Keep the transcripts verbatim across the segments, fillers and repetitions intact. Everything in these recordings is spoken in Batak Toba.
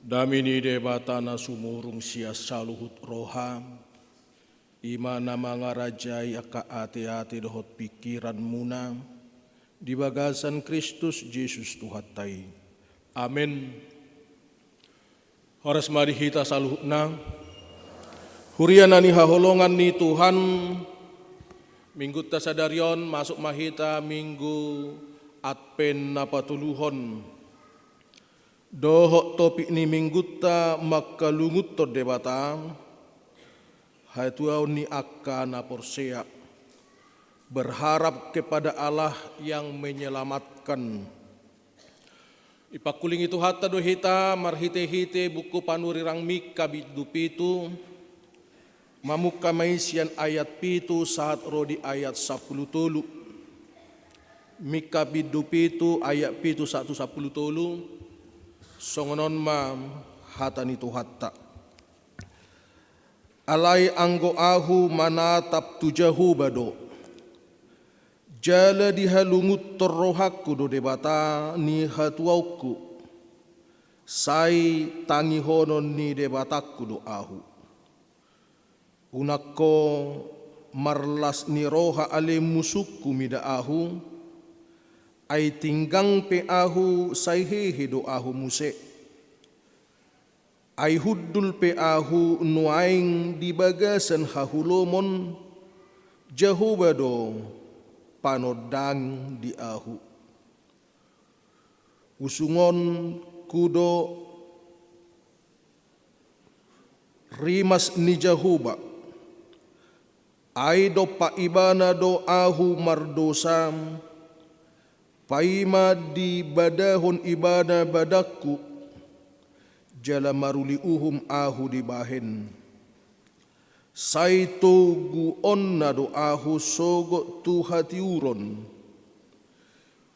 Dame ni Debata na sumurung sian saluhut roha, i ma na mangarajai angka ateate dohot pingkiranmuna di bagasan Kristus Jesus Tuhanta i. Amen. Horas ma di hita saluhutna. Huria na nihaholongan ni Tuhan, minggunta sadari on masuk ma hita minggu Advent na patoluhon. Dohot topik ni minggunta mangkalungunhon Debata, hatuaon ni angka na porsea, berharap kepada Allah yang menyelamatkan. Dipangkulingi Tuhanta do hita marhitehite buku panurirang Mingka bindu pitu, mamungka ma i sian ayat pitu sahat ro di ayat sampulu tolu. Mingka bindu pitu ayat pitu sahat tu sampulu tolu. Songon on ma hata ni Tuhanta. Alai anggo ahu manatap tu Jahowa do, jala dihalungunhon rohangku do Debata ni hatuaonku, sai tangihonon ni Debatangku do ahu. Unang ho marlas ni roha ale musungku mida ahu, ai tinggang pe ahu sai hehe do ahu muse. Ai hundul pe ahu nuaeng di bagasan hahulomon, Jahowa do panondang di ahu. Usungonku do rimas ni Jahowa, ai dompak Ibana do ahu mardosa, paima dibadahon Ibana badanku, jala maruli uhum ahu dibahen. Sai toguonna do ahu sogot tu hatiuron,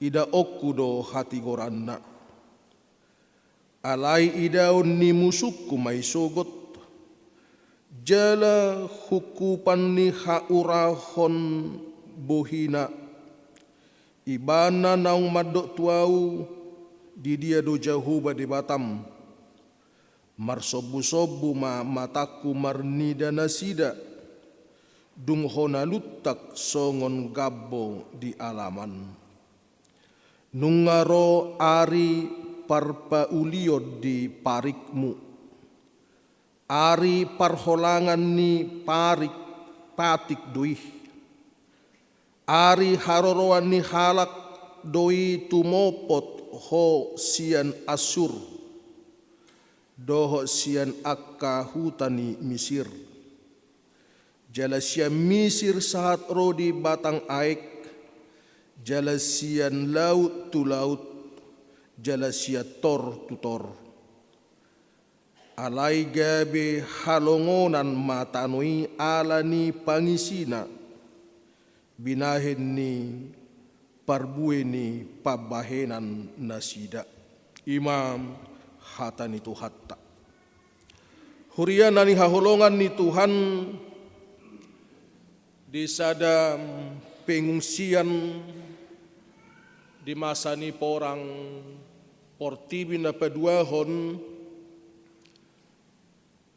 idaonku do hatigoranna. Alai idaon ni musungku ma i sogot, jala hungkupan ni haurahon bohina. Ibana naung mandok tu ahu, di dia do Jahowa Debatam. Marsombusombu ma matangku marnida nasida, dung hona luntak songon gambo di alaman. Nunga ro ari parpaulion di parikmu, ari parholangan ni parik patik do i. Ari haroroan ni halak do i tumopot ho sian Assur, dohot sian angka huta ni Misir. Jala sian Misir sahat ro di batang aek, jala sian laut tu laut, jala sian tor tu tor. Alai gabe halongonan ma tano i ala ni pangisina, binahen ni parbue ni pambahenan nasida. I ma hata ni Tuhanta. Huria na nihaholongan ni Tuhan, di sada pengungsian di masa ni porang portibi na paduahon,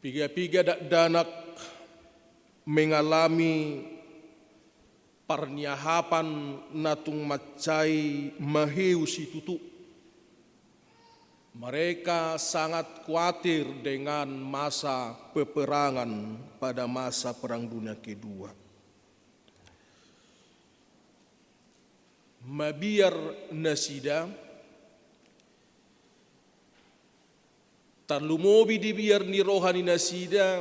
piga-piga dakdanak mengalami parniahapan na tung mansai maheu situtu. Mereka sangat khawatir dengan masa peperangan pada masa Perang Dunia Kedua. Mabiar nasida, tarlumobi di biar ni roha ni nasida,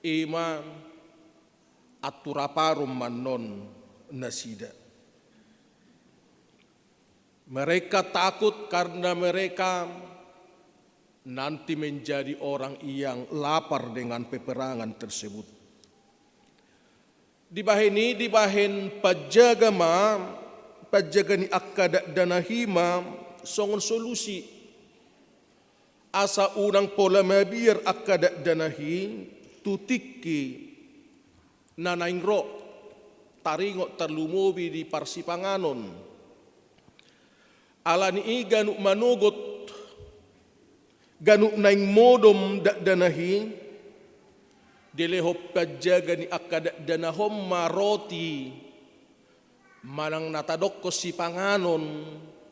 i ma anturaparon ma annon nasida. Mereka takut karena mereka nanti menjadi orang yang lapar dengan peperangan tersebut. Dibahen i, dibahen panjaga ma, panjaga ni angka dakdanak i ma songon solusi. Asa unang pola mabiar angka dakdanak i tu tingki na naeng ro, taringot tarlumobi di parsipanganon. Ala ni i ganup manogot Ganup naeng modom dakdanak i, dilehon panjaga ni angka dakdanak on ma roti manang na tadokkon sipanganon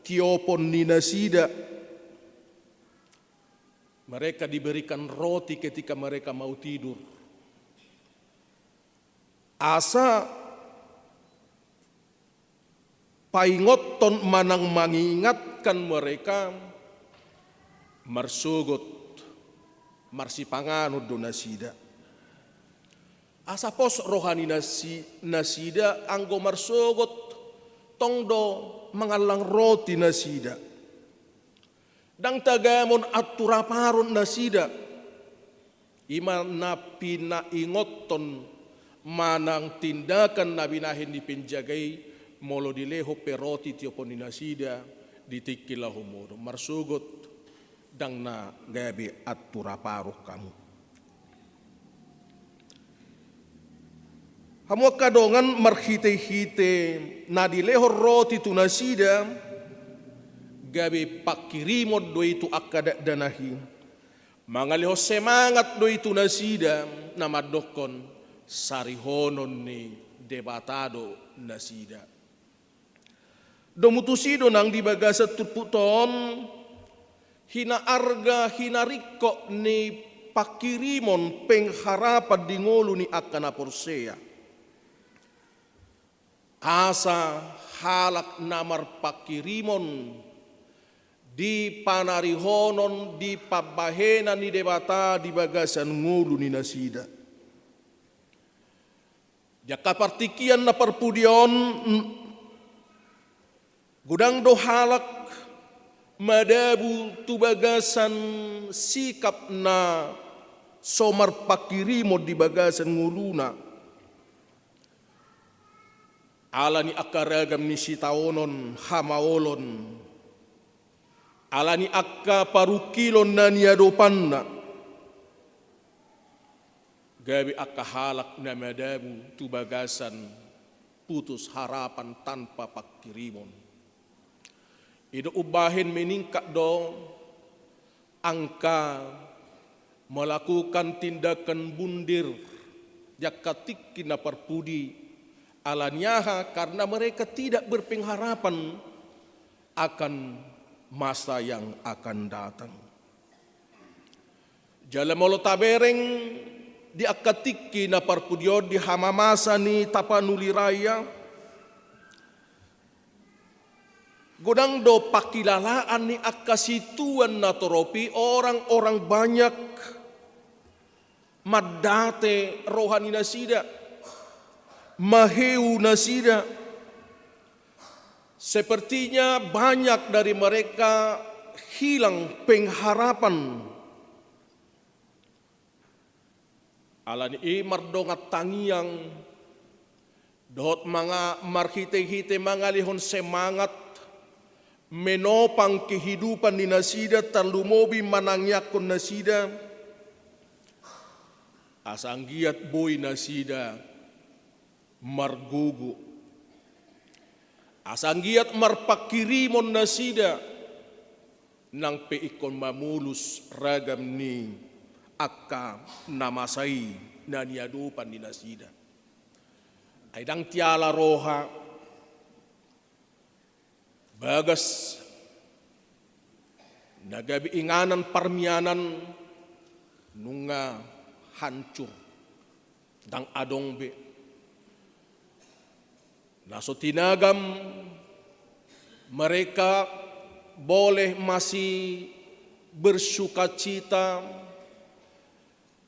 tiopon ni nasida. Mereka diberikan roti ketika mereka mau tidur. Asa paingothon manang mangingatkan mereka, marsogot, marsipanganon do nasida. Asa pos roha ni nasi-, nasida anggo marsogot, tong do mangallang roti nasida. Ndang tagamon anturaparon nasida. I ma na pinaingothon manang tindakan na binahen ni penjaga i, molo dilehon pe roti tiopon ni nasida di tingki laho modom, marsogot, ndang na gabe anturaparon hamu. Hamu angka dongan, marhitehite na dilehon roti tu nasida, gabe pangkirimon do i tu angka dakdanak i. Mangalehon semangat do i tu nasida, na mandokkon sarihonon ni Debata do nasida. Domu tusi do nang di bagasan turpukta on, hinaarga, hinaringkot ni pangkirimon pengharapan di ngolu ni angka na porsea. Asa halak na marpangkirimon di panarihonon, di pambahenan ni Debata di bagasan ngolu ni nasida. Di angka partingkian na parpudi on, godang do halak madabu tu bagasan sikap na so marpangkirimon di bagasan ngoluna. Ala ni angka ragam ni sitaonon, hamaolon, ala ni angka parungkilon na niadopanna, gabe angka halak na madabu tu bagasan putus harapan, tanpa pangkirimon. I do umbahen meningkat do angka melakukan tindakan bunder di angka tingki na parpudi. Ala ni aha? Karena mereka tidak berpengharapan akan masa yang akan datang. Jala molo tabereng di angka tingki na parpudi on, di hamamasa ni Tapanuli Raya, godang do pangkilalaan ni angka situan na torop i, orang-orang banyak mandate roha ni nasida, maheu nasida. Sepertinya banyak dari mereka hilang pengharapan. Ala ni i mardongan tangiang dohot manga-, marhitehite mangalehon semangat menopang kehidupan ni nasida, tarlumobi manangiangkon nasida, asa anggiat boi nasida margogo. Asa anggiat marpangkirimon nasida, nang pe ingkon mamolus ragam ni angka na masa i na niadopan ni nasida. Ai ndang tiala roha, bagas na gabe inganan parmianan nunga hancur, ndang adong be. Na so tinagam mereka boleh masih bersukacita,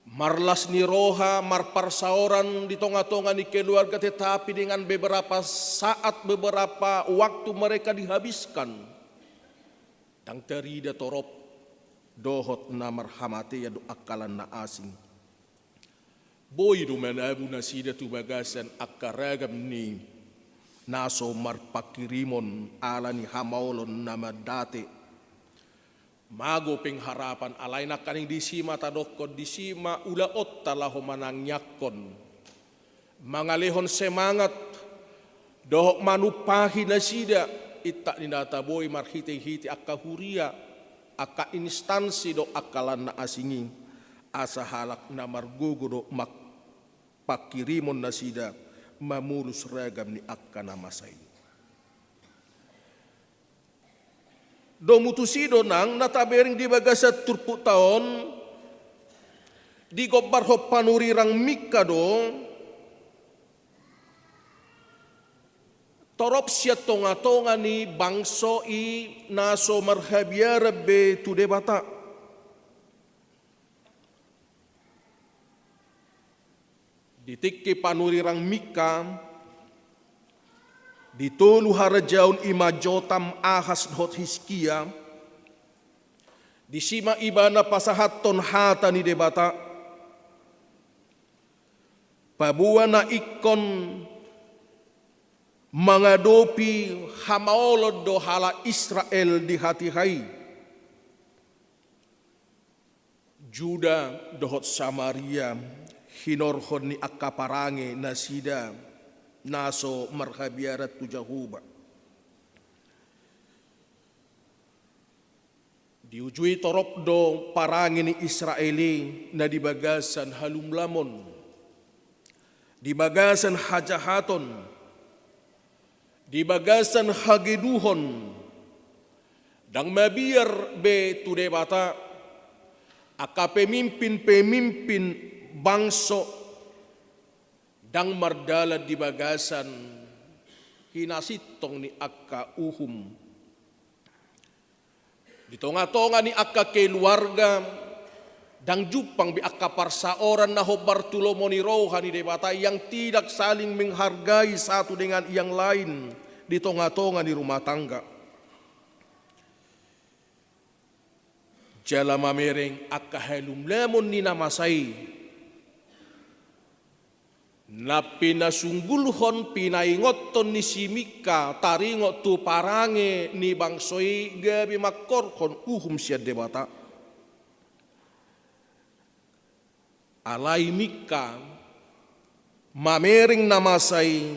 marlas ni roha, marparsaoran di tonga-tonga ni keluarga, tetapi dengan beberapa saat, beberapa waktu mereka dihabiskan, ndang tarida torop dohot na marhamatean dohot angka na asing. Boi do manabu nasida tu bagasan angka ragam ni na so marpangkirimon ala ni hamaolon na mandate. Mago pengharapan, alai nangkaning disi ma tadokkon, disi ma ulaonta laho manangiangkon, mangalehon semangat dohot manumpahi nasida, intak ni na taboi marhitehite angka huria. angka instansi dohot angka lan na asing i, asa halak na margogo do mang-, pangkirimon nasida mamolus ragam ni angka na masa i. Domu tusi do nang na tabereng di bagasan turpukta on, digombarhon panurirang Mika do, torop sian tongatonga ni bangso i na so marhabiaran be tu Debata. Di tingki panurirang Mika, di tolu harajaon i ma Jotam, Ahas dohot Hiskia, disi ma ibana pasahathon hata ni Debata, paboa na ingkon mangadopi hamaolon do halak Israel di hatiha i. Juda dohot Samaria hinorhon ni angka parange nasida na so marhabiaran tu Jahowa. Diujui torop do parange ni Israel i na di bagasan halumlamon, di bagasan hajahaton, di bagasan hageduhon, ndang mabiar be tu Debata, angka pemimpin-pemimpin bangso ndang mardalan di bagasan hinasintong ni angka uhum. Di tongatonga ni angka keluarga, ndang jumpang be angka parsaoran na hombar tu lomo ni roha ni Debata, yang tidak saling menghargai satu dengan yang lain di tongatonga ni rumah tangga. Jala mamereng angka halumlamon ni na masa i, na pinasunggulhon, pinaingothon ni si Mika taringot tu parange ni bangso i gabe mangkorhon uhum sian Debata. Alai Mika mamereng na masa i,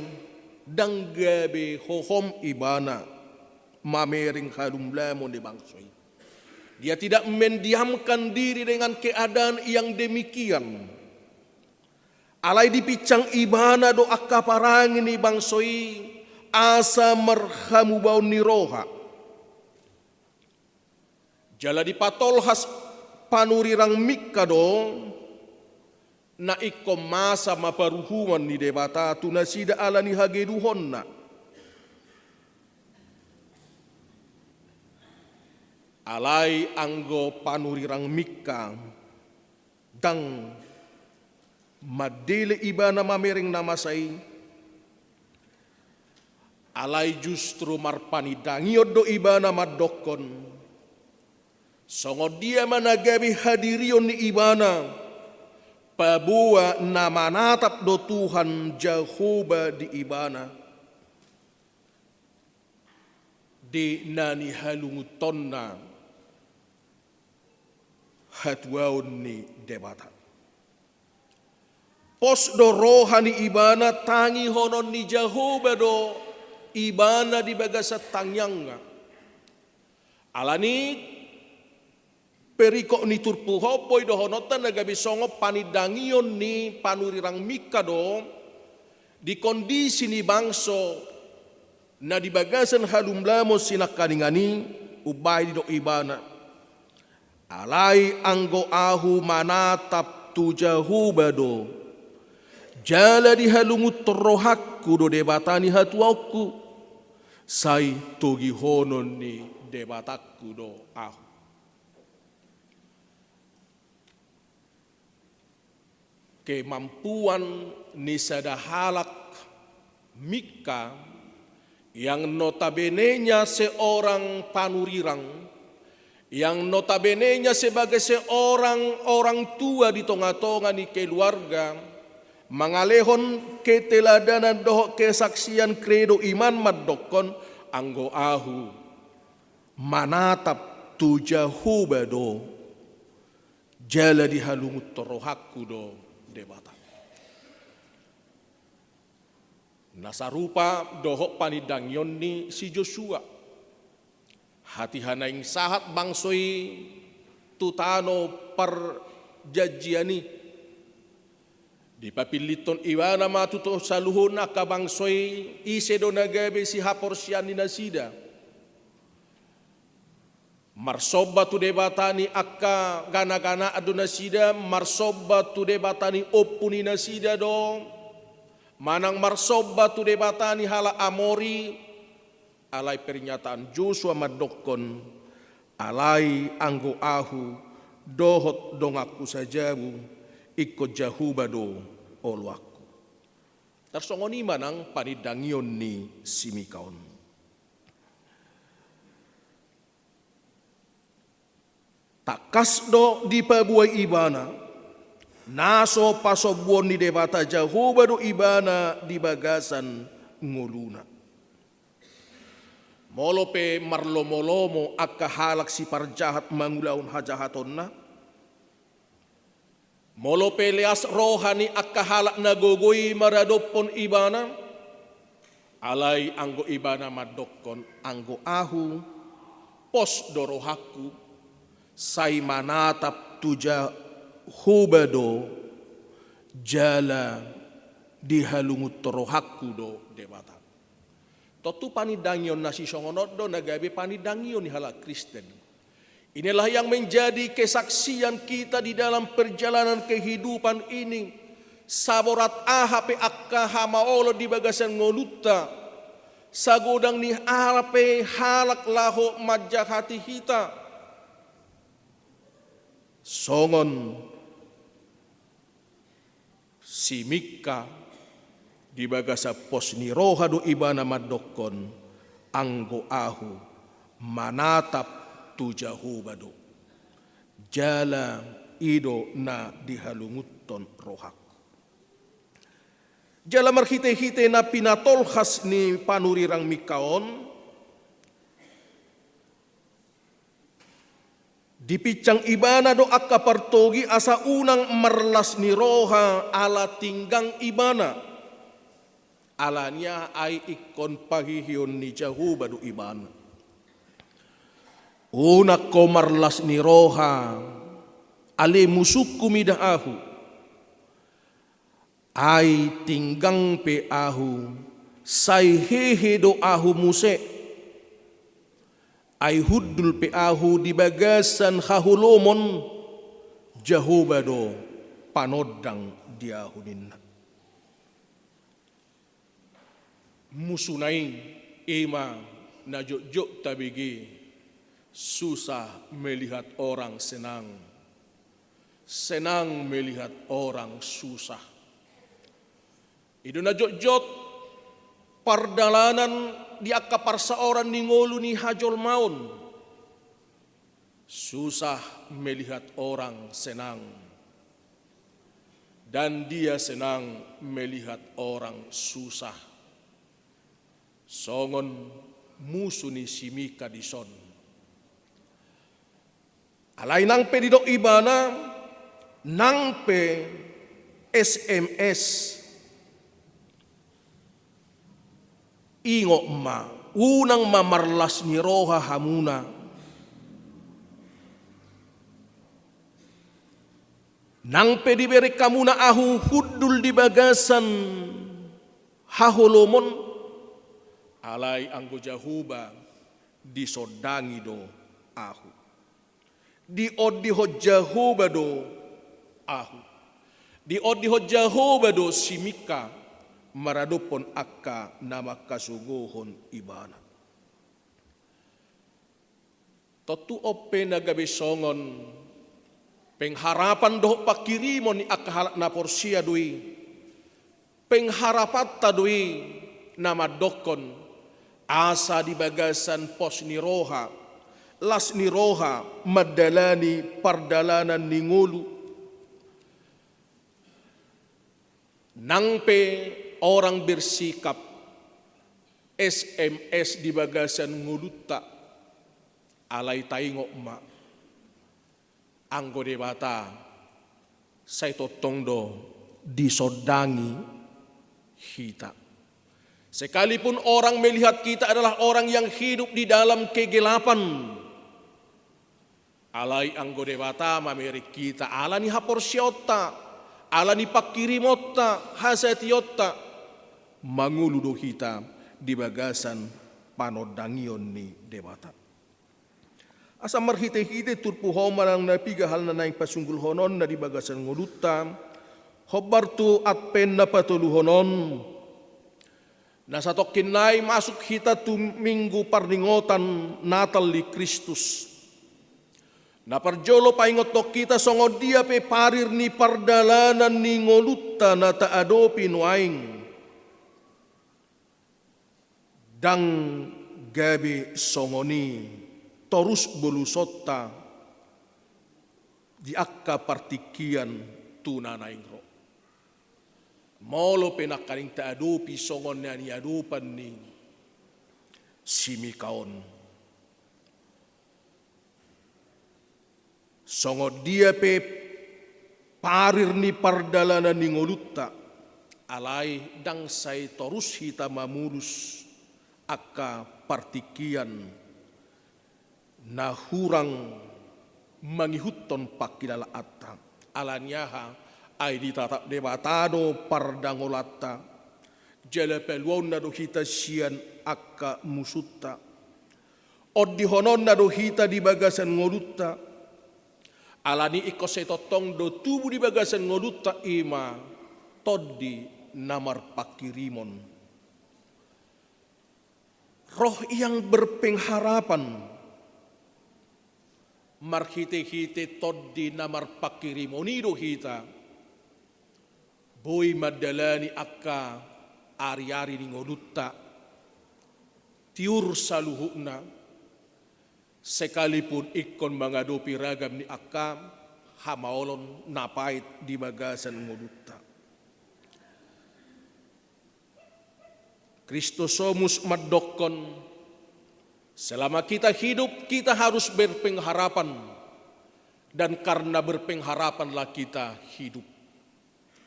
ndang gabe hohom ibana mamereng halumlamon ni bangso i. Dia tidak mendiamkan diri dengan keadaan yang demikian. Alai dipinsang ibana do angka parange ni bangso i asa marhamubaon ni roha. Jala dipatolhas panurirang Mika do na ingkon masa ma paruhuman ni Debata tu nasida ala ni hageduhonna. Alai anggo panurirang Mika ndang mandele ibana mamereng na masa i, alai justru marpanindangion do ibana mandokkon, songon dia ma na gabe hadirion ni ibana, paboa na manatap do Tuhan Jahowa di ibana di na nihalunguthonna hatuaon ni Debata. Pos do roha ni ibana, tangihonon ni Jahowa do ibana di bagasan tangiangna. Ala ni perikop ni turpuk on boi dohononta na gabe songon panindangion ni panurirang Mika do di kondisi ni bangso na di bagasan halumlamon sinangkaningan i, umbahen didok ibana. Alai anggo ahu manatap tu Jahowa do, jala dihalungunhon rohangku do Debata ni hatuaonku, sai togihonon ni Debatangku do ahu. Kemampuan ni sada halak Mika yang notabenenya seorang panurirang, yang notabenenya sebagai seorang orang tua di tongatonga ni keluarga, mangalehon keteladanan dohot kesaksian kredo iman mandokkon, anggo ahu manatap tu Jahowa do, jala dihalungunhon rohangku do Debata. Na sarupa dohot panindangion ni si Josua. Hatiha naeng sahat bangso i tu tano parjanjian i. Dipapillinghon ibana ma tu saluhutna angka bangso i, ise do na gabe sihaporseaon ni nasida. Marsomba tu debata ni angka ganaganaan do nasida, marsomba tu debata ni ompu ni nasida do, manang marsomba tu debata ni halak Amori, alai pernyataan Josua mandokkon, alai anggo ahu dohot donganku sajabu, ingkon Jahowa do oloanku. Tarsongon i ma nang panindangion ni si Mika on. Tangkas do dipaboa ibana, na so pasombuon ni Debata Jahowa do ibana di bagasan ngoluna. Molo pe marlomolomo angka halak siparjahat mangulahon hajahatonna, molo pe leas roha ni angka halak na gogo i maradophon ibana, alai anggo ibana mandokkon, anggo ahu, pos do rohangku, sai manatap tu Jahowa do, jala dihalungunhon rohangku do Debata. Tontu panindangion na sisongon on do na gabe panindangion ni halak Kristen. Inilah yang menjadi kesaksian kita di dalam perjalanan kehidupan ini. Saborat aha pe angka hamaolon di bagasan ngolunta, sagodang ni aha pe halak laho manjahati hita, songon si Mika, di bagasan pos ni roha do ibana mandokkon, anggo ahu manatap tu Jahowa do, jala i do na dihalungunhon rohangku. Jala marhitehite na pinatolhas ni panurirang Mika on, dipinsang ibana do angka partogi asa unang marlas ni roha ala tinggang ibana. Alani aha? Ai ingkon paheheon ni Jahowa do ibana. Unang ho marlas ni roha, ale musungku mida ahu. Ai tinggang pe ahu, sai hehe do ahu muse. Ai hundul pe ahu di bagasan haholomon, Jahowa do panondang di ahu ninna. Musuna i, i ma na jotjot tabege, susah melihat orang senang, senang melihat orang susah. I do na jotjot pardalanan di angka parsaoran ni ngolu ni hajolmaon. Susah melihat orang senang, dan dia senang melihat orang susah. Songon musu ni si Mika dison. Alai nang pe didok ibana, nang pe S M S, ingot ma, unang ma marlas ni roha hamuna. Nang pe dibereng hamuna ahu hundul di bagasan haholomon, alai anggo Jahowa disondangi do ahu. Diondihon Jahowa do ahu. Diondihon Jahowa do si Mika maradophon angka na mangkasogohon ibana. Tontu on pe na gabe songon pengharapan dohot panghirimon ni angka halak na porsea do i. Pengharapanta do i na mandokkon, asa di bagasan pos ni roha, las ni roha mandalani pardalanan ni ngolu. Nang pe orang bersikap S M S di bagasan ngolunta, alai taingot ma, anggo Debata sai tongtong do disondangi hita. Sekalipun orang melihat kita adalah orang yang hidup di dalam kegelapan, alai anggo Debata mamereng hita ala ni haporseaonta, ala ni pangkirimonta, hasationta, mangolu do hita di bagasan panondangion ni Debata. Asa marhitehite turpuk on manang na piga hal na naeng pasunggulhononna di bagasan ngolunta, hombar tu Advent na patoluhon on, na satongkin nai masuk hita tu Minggu parningotan Natal ni Kristus. Na parjolo paingothon hita songon dia pe parir ni pardalanan ni ngolunta na taadopi nuaeng, ndang gabe songon i torus bolusonta di angka partingkian tu na naeng ro. Molo pe nangkaning taadopi songon na niadopan ni si Mika on. Songon dia pe parir ni pardalanan ni ngolunta, alai ndang sai torus hita mamolus angka partingkian na hurang mangihuthon pangkilalaanta. Ala ni aha? Ai ditatap Debata do pardangolanta, jala paluaonna do hita sian angka musunta. Ondihononna do hita di bagasan ngolunta. Ala ni i ingkon sai tongtong do tubu di bagasan ngolunta i ma tondi na marpangkirimon. Roh yang berpengharapan. Marhitehite tondi na marpangkirimon i do hita boi mandalani angka ariari ni ngolunta, tiur saluhutna, sekalipun ingkon mangadopi ragam ni angka hamaolon na pait di bagasan ngolunta. Christosomus mandokkon, selama kita hidup, kita harus berpengharapan, dan karena berpengharapanlah kita hidup.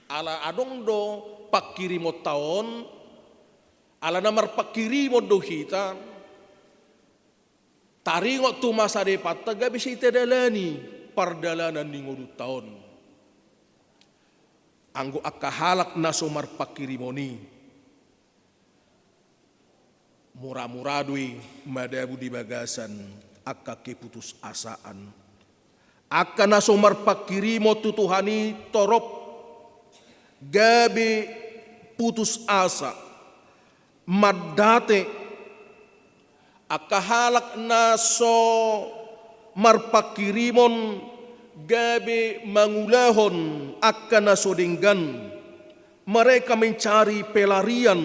Ala adong do pangkirimonta on, ala na marpangkirimon do hita, taringot tu masa depanta gabe sai tadalani pardalanan ni ngolunta on. Anggo angka halak na so marpangkirimon i, mura-mura do i madabu di bagasan angka keputusasaan. Angka na so marpangkirimon tu Tuhan i torop gabe putus asa, mandate. Angka halak na so marpangkirimon gabe mangulahon angka na so denggan. Mereka mencari pelarian.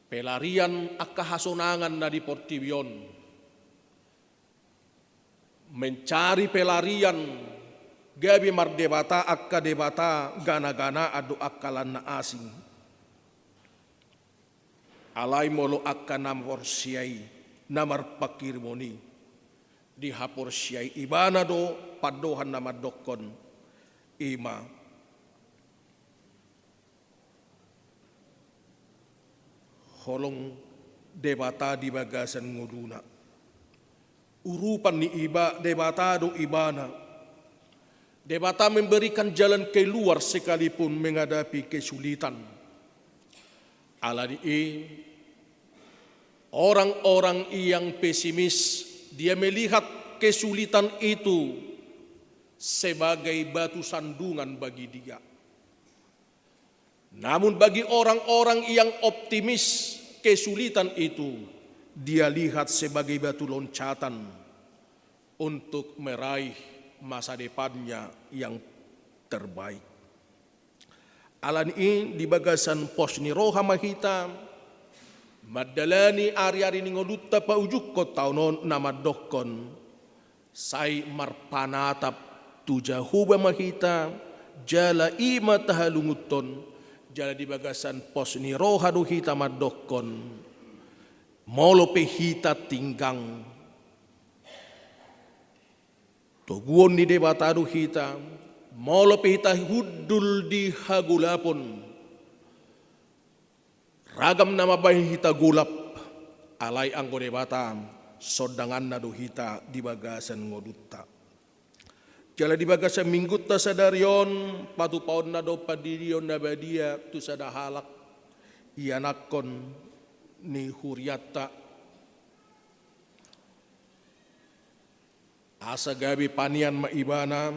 Pelarian angka hasonangan na di portibi on. Mencari pelarian, gabe mardebata angka debata gana-ganaan dohot angka lan na asing. Alai molo angka na porsea i, na marpangkirimon i, dihaporseai ibana do pandohan na mandokkon, i ma holong Debata di bagasan ngoluna. Urupan ni iba-, Debata do ibana. Debata memberikan jalan keluar sekalipun menghadapi kesulitan. Ala ni i, orang-orang yang pesimis, dia melihat kesulitan itu sebagai batu sandungan bagi dia. Namun bagi orang-orang yang optimis, kesulitan itu dia lihat sebagai batu loncatan untuk meraih masa depannya yang terbaik. Ala ni i, di bagasan pos ni roha ma hita mandalani ari-ari ni ngolunta paujungkon taon on na mandokkon, sai marpanatap tu Jahowa ma hita, jala i ma tahalungunhon, jala di bagasan pos ni roha do hita mandokkon, molo pe hita tinggang, toguon ni Debata do hita, Molo pe hita hundul di hagolapon, ragam na mambahen hita golap, alai anggo Debata sondanganna do hita di bagasan ngolunta. Jala di bagasan minggunta sadari on, patupaonna do pandidion na badia tu sada halak ianakhon ni hurianta. Asa gabe panean ma ibana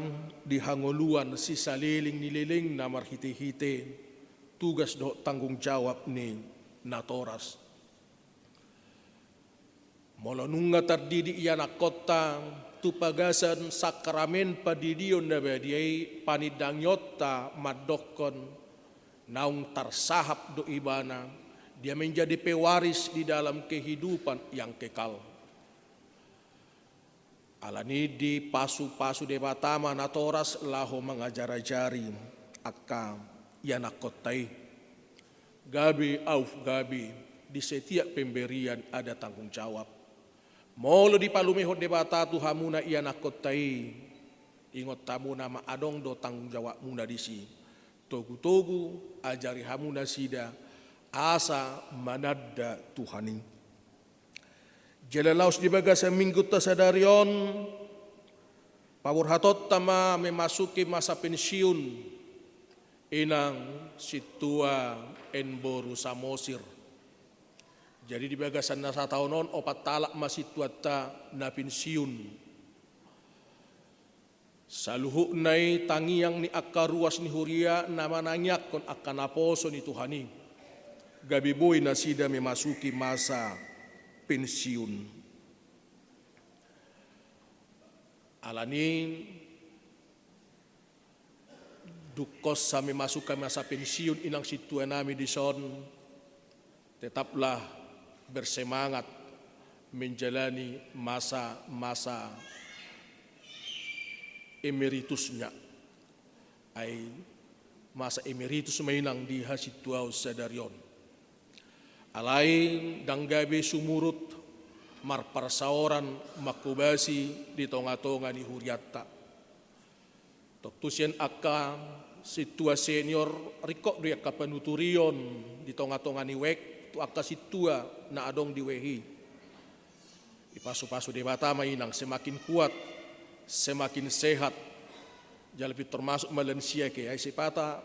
di hangoluan sisaleleng ni lelengna marhitehite tugas dohot tanggung jawab ni natoras. Molo nunga tardidik ianakhonta tu bagasan sakramen pandidion na badia i, panindangionta mandokhon naung tarsahap do ibana, dia menjadi pewaris di dalam kehidupan yang kekal. Alani i dipasupasu Debata ma natoras laho mangajarajari angka ianakhonta i. Gabe aufgabe, di setiap pemberian ada tanggung jawab. Molo dipalumehon Debata tu hamuna ianakhonta i, ingot hamuna ma adong do tanggung jawabmuna disi. Togutogu ajari hamu nasida asa mananda Tuhan i. Jala laos di bagasan minggunta sadari on, paborhatonta ma memasuki masa pensiun inang sintua N Boru Samosir. Jadi di bagasan na sataon on opat halak ma sintuanta na pensiun. Saluhutna i tangiang ni angka ruas ni huria na manangiangkon angka naposo ni Tuhan i, gabe boi nasida memasuki masa pensiun. Alani i dung hami masuk ke masa pensiun inang sintua nami dison, tetaplah bersemangat menjalani masa-masa emeritusnya. Ai masa emeritus ma inang di hasintuaon sadari on. Alai ndang gabe sumurut marparsaoran manghobasi di tongatonga ni hurianta. Tontu sian angka sintua senior ringkot do i angka panuturion di tongatonga ni wijk tu angka sintua na adong di wijk i. Dipasupasu Debata ma inang semakin kuat, semakin sehat. Jala pintor masuk ma lansia, ake, ai sipata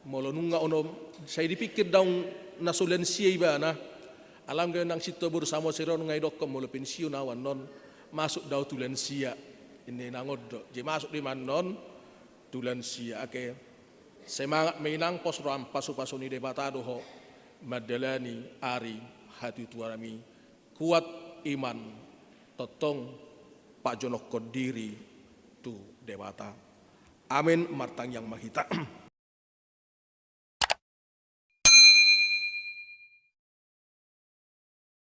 molo nunga onom sai dipikir daong na so lansia ibana. Alai anggo inang sintua boru Samosir on nga didokkon molo pensiun au annon, masuk do au tu lansia. Inna inang on do. Jadi masuk do i ma annon tu lansia, ake. Semangat ma inang, pos roham pasupasu ni Debata do ho mandalani ari hatuatuanmi. Kuat iman, tongtong pajonokhon diri tu Debata. Amen. Martangiang ma hita.